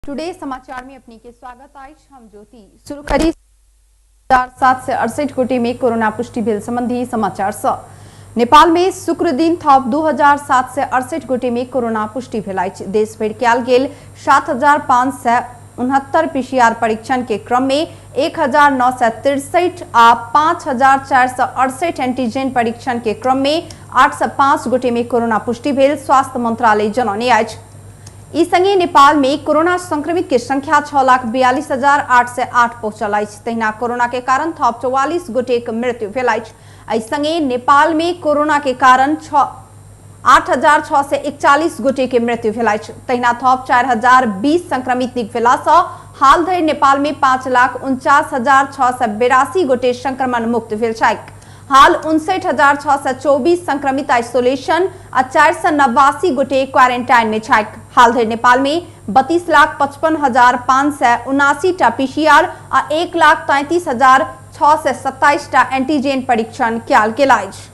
Today समाचार में अपने के स्वागत अछि। हम ज्योति। शुरू करी 768 गोटे में कोरोना पुष्टि भेल संबंधी समाचार सँ। नेपाल में शुक्र दिन थप 2768 गोटे में कोरोना पुष्टि भेल अछि। देश भरि कयल गेल 7569 पीसीआर परीक्षण के क्रम में 1963 आ 5468 एंटीजन परीक्षण के क्रम में 805 गोटे में कोरोना पुष्टि भेल स्वास्थ्य मंत्रालय जनौने अछि। ई संगे नेपाल में कोरोना संक्रमित के संख्या 6,42,808 पहुंचल अछि। तहिना कोरोना के कारण थप 44 गोटे के मृत्यु भेल अछि। एहि संगे नेपाल में कोरोना के कारण 8,641 गोटे के मृत्यु भेल अछि। तहिना थप 4,020 संक्रमित निक भेला सँ हाल धरि नेपाल में 5,49,682 गोटे संक्रमण मुक्त भेल छथि। हाल 59,624 संक्रमित आइसोलेशन आ 489 गोटे क्वारेंटाइन में छथि। हाल धरि नेपाल में 32,55,579 टा पीसीआर आ 1,33,627 टा एंटीजन परीक्षण कयल गेल अछि।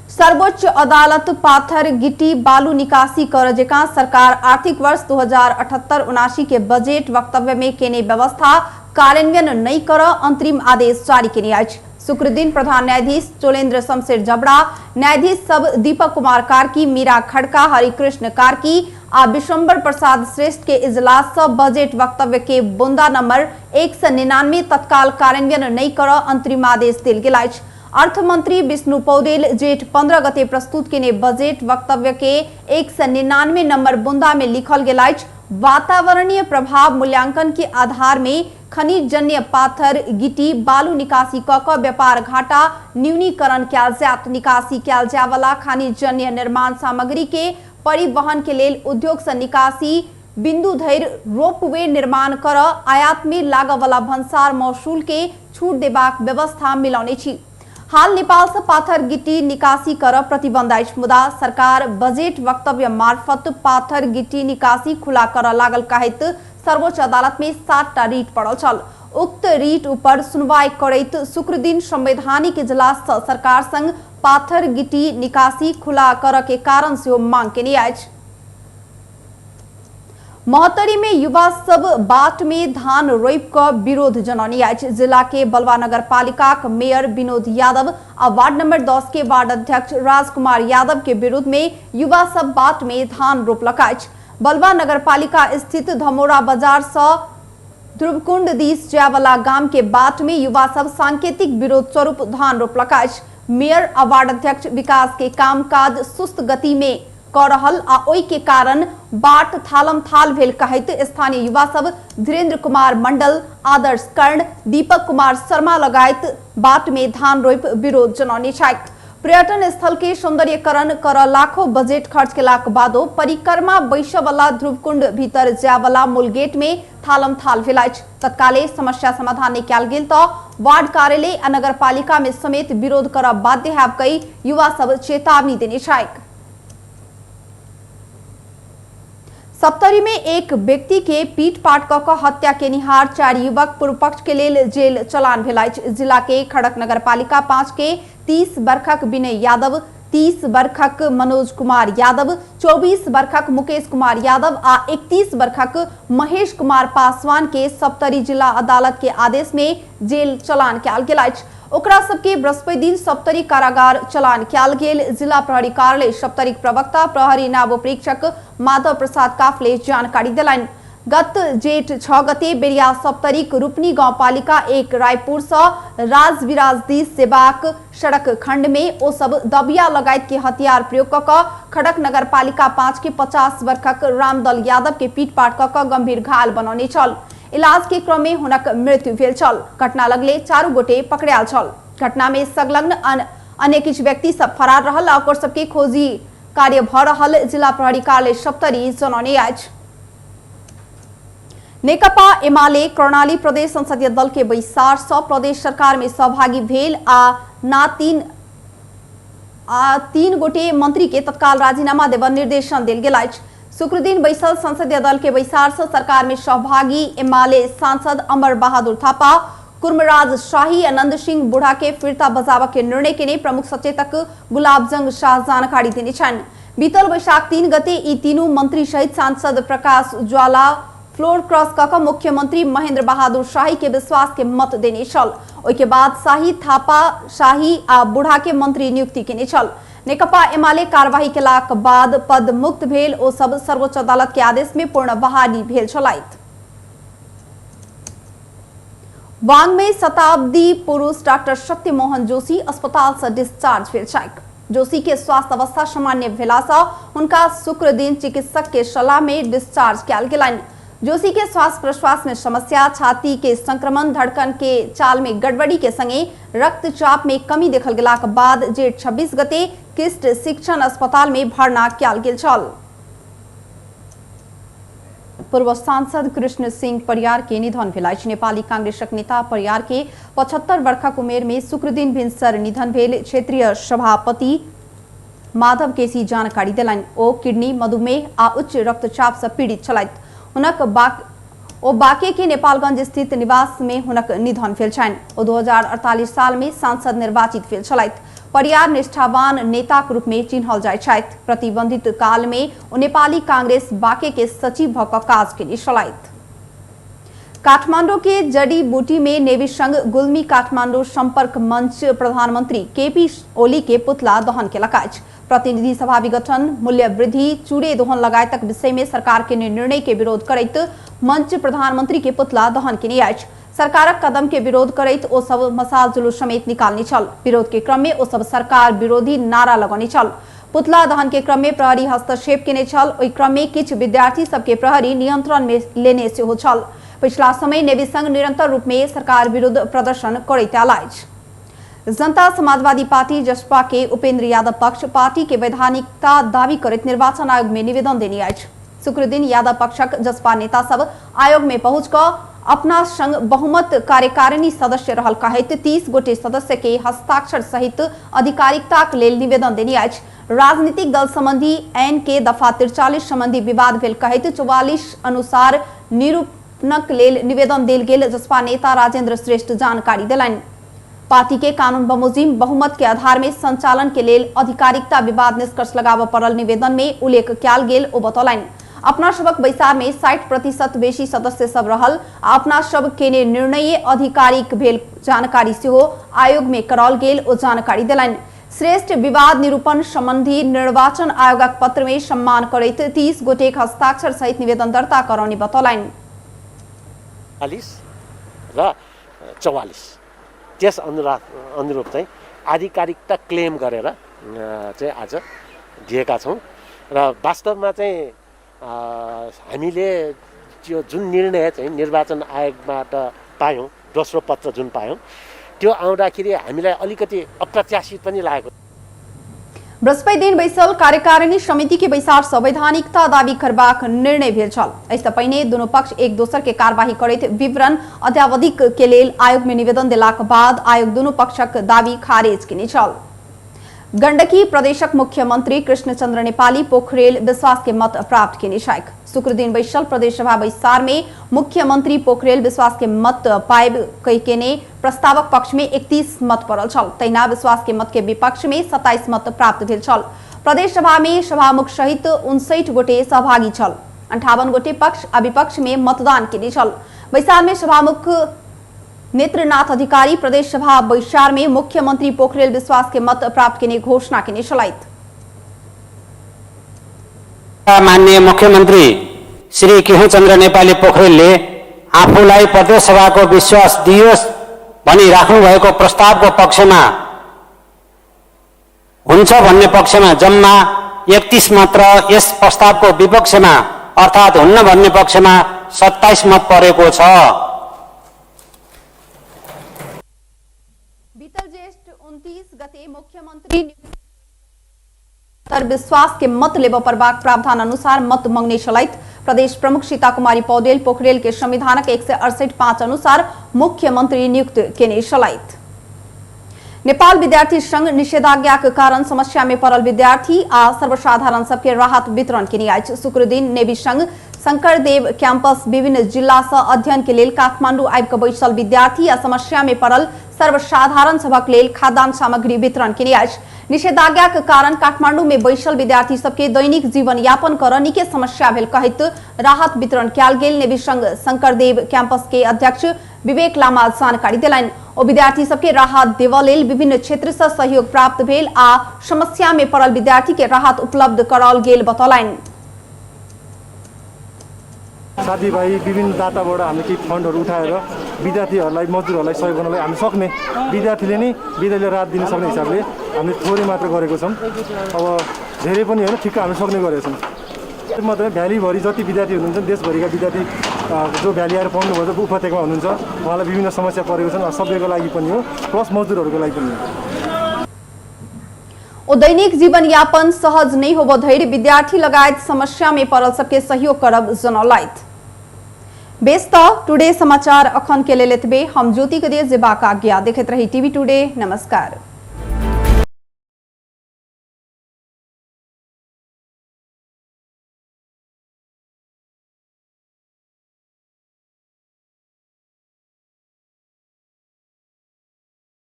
सर्वोच्च अदालत पाथर गिट्टी बालू निकासी कर जकाँ सरकार आर्थिक वर्ष 2078-79 के बजट वक्तव्य में केने व्यवस्था कार्यान्वयन नहीं कर अंतरिम आदेश जारी केने अछि। शुक्र दिन प्रधान न्यायाधीश चोलेन्द्र शमशेर जबड़ा, न्यायाधीश सब दीपक कुमार कार्की, मीरा खड़का, हरिकृष्ण कार्की आ विश्वम्बर प्रसाद श्रेष्ठ के इजलास सँ बजट वक्तव्य के बुंदा नंबर 199 तत्काल कार्यान्वयन नहीं कर अंतरिम आदेश देल गेल अछि। अर्थमंत्री विष्णु पौडेल जेठ 15 गते प्रस्तुत केने बजट वक्तव्य के 199 नंबर बुंदा में लिखल गेल अछि। वातावरणीय प्रभाव मूल्यांकन के आधार में खनिजजन्य पाथर गिट्टी बालू निकासी क क व्यापार घाटा न्यूनीकरण कयल जायत। निकासी कयल जायवला खनिजजन्य निर्माण सामग्री के परिवहन के लेल उद्योग से निकासी बिंदु धरि रोपवे निर्माण कर आयात में लागवला भन्सार महसूल के छूट देबाक व्यवस्था मिलौने छी। हाल नेपाल से पाथर गिट्टी निकासी कर प्रतिबंध अछि, मुदा सरकार बजट वक्तव्य मार्फत पाथर गिट्टी निकासी खुला कर लागल कहैत सर्वोच्च अदालत में 7टा रीट पड़ल छल। उक्त रीट ऊपर सुनवाई करैत शुक्र दिन संवैधानिक इजलास सँ सरकार संग पाथर गिट्टी निकासी खुला कर के कारण सेहो मांग केने अछि। महोत्तरी में युवा सब बाट में धान रोपि क विरोध जनौने अछि। जिला के बलवा नगर पालिका के मेयर विनोद यादव आ वार्ड नंबर 10 के वार्ड अध्यक्ष राजकुमार यादव के विरुद्ध में युवा सब बाट में धान रोपलक अछि। बलवा नगर पालिका स्थित धमोरा बाजार सँ ध्रुवकुंड दिस जायवला गाम के बाट में युवा सब सांकेतिक विरोध स्वरूप धान रोपलक अछि। मेयर आ वार्ड अध्यक्ष विकास के कामकाज सुस्त गति में क रहल आ ओहि के कारण बाट थालम थाल भेल कहैत स्थानीय युवा सब धीरेन्द्र कुमार मंडल, आदर्श कर्ण, दीपक कुमार शर्मा लगायत बाट में धान रोपि विरोध जनौने छथि। पर्यटन स्थल के सौंदर्यकरण कर लाखों बजट खर्च केलाक बादो परिक्रमा बैसवला ध्रुवकुंड भीतर जायवला मूल गेट में थालम थाल भेल अछि। तत्काले समस्या समाधान नहि कयल गेल तऽ वार्ड कार्यालय आ नगरपालिका में समेत विरोध करब बाध्य हैब कहि युवा सब चेतावनी देने छथि। सप्तरी में एक व्यक्ति के पीट पाट क क हत्या केनिहार 4 युवक पूर्व पक्ष के लेल जेल चलान भेल अछि। जिला के खड़क नगरपालिका 5 के 30 वर्षक विनय यादव, 30 वर्षक मनोज कुमार यादव, 24 वर्षक मुकेश कुमार यादव आ 31 वर्षक महेश कुमार पासवान के सप्तरी जिला अदालत के आदेश में जेल चलान कयल गेल अछि। ओकरा सबके बृहस्पति दिन सप्तरी कारागार चलान कयल गेल। जिला प्रहरी कार्यालय सप्तरी प्रवक्ता प्रहरी नायब उपरीक्षक माधव प्रसाद काफले जानकारी देलनि। गत जेठ 6 गते बेरिया सप्तरीक रूपनी गांवपालिका 1 रायपुर सँ राजविराज दिस सेवाक सड़क खंड में ओ सब दबिया लगायत के हथियार प्रयोग क क खड़क नगरपालिका 5 के 50 वर्षक रामदल यादव के पीट पाट क क गंभीर घायल बनौने छल। इलाज के क्रम में हुनक मृत्यु भेल छल। घटना लगले 4 गोटे पकड़ायल छल। घटना में संलग्न अन्य किछु व्यक्ति सब फरार रहल आ ओकर सबके खोजी कार्य भ रहल जिला प्रहरी कार्यालय सप्तरी जनौने अछि। नेकपा एमाले कर्णाली प्रदेश संसदीय दल के बैसार सँ प्रदेश सरकार में सहभागी भेल आ ना 3 गोटे मंत्री के तत्काल राजीनामा देबऽ निर्देशन देल गेल अछि। शुक्र दिन बैसल संसदीय दल के बैसार सँ सरकार में सहभागी एमाले सांसद अमर बहादुर थापा, कुर्मराज शाही, आनंद सिंह बुढ़ा के फिर्ता बजाबऽ के निर्णय केने प्रमुख सचेतक गुलाबजंग शाह जानकारी देने छनि। बीतल वैशाख 3 गते यी तीनू मंत्री सहित सांसद प्रकाश ज्वाला फ्लोर क्रॉस कऽ मुख्यमंत्री महेंद्र बहादुर शाही के विश्वास के मत देने छल। ओहि के बाद शाही थापा शाही आ बूढ़ा के मंत्री नियुक्ति केने छल। नेकपा एमाले कार्यवाही केलाक बाद पद मुक्त भेल ओ सब सर्वोच्च अदालत के आदेश में पूर्ण बहाली भेल छलथि। वांग में शताब्दी पुरुष डॉक्टर सत्यमोहन जोशी अस्पताल से डिस्चार्ज भेल छथि। जोशी के स्वास्थ्य अवस्था सामान्य भेला से हुनका शुक्र दिन चिकित्सक के सलाह में डिस्चार्ज कयल गेलनि। जोशी के श्वास प्रश्वास में समस्या, छाती के संक्रमण, धड़कन के चाल में गड़बड़ी के संगे रक्तचाप में कमी देखल गेलाक बाद जेठ 26 गते किष्ट शिक्षण अस्पताल में भर्ना कयल गेल छल। पूर्व सांसद कृष्ण सिंह परियार के निधन भेल अछि। नेपाली कांग्रेसक नेता परियार के 75 वर्षक उमेर में शुक्रदिन भिनसर निधन भेल क्षेत्रीय सभापति माधव केसी जानकारी देलनि। ओ किडनी, मधुमेह आ उच्च रक्तचाप से पीड़ित छलथि। हुनक ओ बाके के नेपालगंज स्थित निवास में हुनक निधन भेल छनि। ओ 2048 साल में सांसद निर्वाचित भेल छलथि। परियार निष्ठावान नेताक रूप में चिन्हल जाइत छथि। प्रतिबंधित काल में ओ नेपाली कांग्रेस बाके के सचिव भऽ कऽ काज केने छलथि। काठमांडू के जड़ी बूटी में नेवी संघ गुल्मी काठमांडू संपर्क मंच प्रधानमंत्री केपी ओली के पुतला दहन केलक अछि। प्रतिनिधि सभा विघटन, मूल्य वृद्धि, चूड़े दोहन लगायतक विषय में सरकार के निर्णय के विरोध करैत मंच प्रधानमंत्री के पुतला दहन केने अछि। सरकारक कदम के विरोध करैत ओ सब मसाल जुलूस समेत निकालने छल। विरोध के क्रम में ओ सब सरकार विरोधी नारा लगौने छल। पुतला दहन के क्रम में प्रहरी हस्तक्षेप केने छल। ओहि क्रम में किछु विद्यार्थी सबके प्रहरी नियंत्रण में लेने सेहो छल। पिछला समय नेवी संघ निरंतर रूप में सरकार विरुद्ध प्रदर्शन करैत आयल अछि। जनता समाजवादी पार्टी जसपा के उपेंद्र यादव पक्ष पार्टी के वैधानिकता दावी करैत निर्वाचन आयोग में निवेदन देने अछि। शुक्रदिन यादव पक्षक जसपा नेता सब आयोग में पहुंच कऽ अपना संग बहुमत कार्यकारिणी सदस्य रहल कहैत 30 गोटे सदस्य के हस्ताक्षर सहित आधिकारिकताक लेल निवेदन देने अछि। राजनीतिक दल संबंधी ऐन के दफा 43 संबंधी विवाद भेल कहैत 44 अनुसार निरूपणक लेल निवेदन देल गेल जसपा नेता राजेंद्र श्रेष्ठ जानकारी देलनि। पार्टी के कानून बमोजिम बहुमत के आधार में संचालन के लेल आधिकारिकता विवाद निष्कर्ष लगाबऽ पड़ल निवेदन में उल्लेख कयल गेल ओ बतौलनि। अपना सबक बैसार में 60% बेसी सदस्य सब रहल आ अपना सब केने निर्णय आधिकारिक भेल जानकारी सेहो आयोग में कराओल गेल ओ जानकारी देलनि। श्रेष्ठ विवाद निरूपण संबंधी निर्वाचन आयोगक पत्र में सम्मान करैत 30 गोटेक हस्ताक्षर सहित निवेदन दर्ता करौनी बतौलनि। 40 र 44 त्यस अनुरूप चाहिँ आधिकारिकता क्लेम गरेर चाहिँ आज दिएका छौँ र वास्तवमा चाहिँ हामीले त्यो जुन निर्णय चाहिँ निर्वाचन आयोगबाट पायौँ, दोस्रो पत्र जुन पायौँ त्यो आउँदाखेरि हामीलाई अलिकति अप्रत्याशित पनि लागेको। बृहस्पति दिन बैसल कार्यकारिणी समिति के बैसार से वैधानिकता दावी करबाक निर्णय भेल छल। एहिसँ पहिने दुनू पक्ष एक दोसर के कार्यवाही करैत विवरण अद्यावधिक के लेल आयोग में निवेदन देलाक बाद आयोग दुनू पक्षक दावी खारिज केने छल। गंडकी प्रदेशक मुख्यमंत्री कृष्णचंद्र नेपाली पोखरेल विश्वास के मत प्राप्त केने छथि। शुक्रदिन बैसल प्रदेश सभा बैसार में मुख्यमंत्री पोखरेल विश्वास के मत पाबि केने प्रस्तावक पक्ष में 31 मत पड़ल छल। तहिना विश्वास के मत के विपक्ष में 27 मत प्राप्त भेल छल। प्रदेश सभा में सभामुख सहित 59 गोटे सहभागी छल। 58 गोटे पक्ष आ विपक्ष में मतदान केने छल। बैसार में सभामुख नेत्रनाथ अधिकारी प्रदेश सभा बैसार में मुख्यमंत्री पोखरेल विश्वास के मत प्राप्त केने घोषणा केने छलथि। माननीय मुख्यमन्त्री श्री केशवचन्द्र नेपाली पोखरेलले आफूलाई प्रदेश सभाको विश्वास दियोस् भनी राख्नुभएको प्रस्तावको पक्षमा हुन्छ भन्ने पक्षमा जम्मा 31 मत र यस प्रस्तावको विपक्षमा अर्थात् हुन्न भन्ने पक्षमा 27 मत परेको छ। बीतल ज्येष्ठ 29 गते मुख्यमंत्री विश्वास के मत लेबऽ पड़बाक प्रावधान अनुसार मत मंगने छलथि। प्रदेश प्रमुख सीता कुमारी पौडेल पोखरेल के संविधानक 168(5) अनुसार मुख्यमंत्री नियुक्त केने छलथि। नेपाल विद्यार्थी संघ निषेधाज्ञाक कारण समस्या में पड़ल विद्यार्थी आ सर्वसाधारण सबके राहत वितरण केने अछि। शुक्रदिन नेवी संघ शंकरदेव कैंपस विभिन्न जिला से अध्ययन के लेल काठमांडू आबि कऽ बैसल विद्यार्थी आ समस्या में पड़ल सर्वसाधारण सभक लेल खाद्यान्न सामग्री वितरण केने अछि। निषेधाज्ञा के कारण काठमांडू में बैसल विद्यार्थी सबके दैनिक जीवन यापन कर निके समस्या भेल कहैत राहत वितरण कयल गेल नेवी संघ शंकरदेव कैंपस के अध्यक्ष विवेक लामा जानकारी देलनि। ओ विद्यार्थी सबके राहत देबऽ लेल विभिन्न क्षेत्र से सहयोग प्राप्त भेल आ समस्या में पड़ल विद्यार्थी के राहत उपलब्ध कराओल गेल बतौलनि। साथीभाइ विभिन्न दाताबाट हामीले केही फन्डहरू उठाएर विद्यार्थीहरूलाई मजदुरहरूलाई सहयोग गर्नलाई हामी सक्ने विद्यार्थीले नै विद्यालय राहत दिन सक्ने हिसाबले हामीले थोरै मात्र गरेको छौँ। अब धेरै पनि होइन, ठिक्क हामी सक्ने गरेको छौँ। मात्रै भ्यालीभरि जति विद्यार्थी हुनुहुन्छ, देशभरिका विद्यार्थी जो भ्याली आएर पढ्नुभन्छ, उपत्यकामा हुनुहुन्छ, उहाँलाई विभिन्न समस्या परेको छन्, सबैको लागि पनि हो, प्लस मजदुरहरूको लागि पनि हो। ओ दैनिक जीवनयापन सहज नहीं होबो धैर्य विद्यार्थी लगायत समस्या में पड़ल सबके सहयोग करब जनौलथि। बेस त टुडे समाचार अखन के लेल एतबे। हम ज्योति के दे जेबाक आज्ञा। देखैत रही टीवी टुडे। नमस्कार।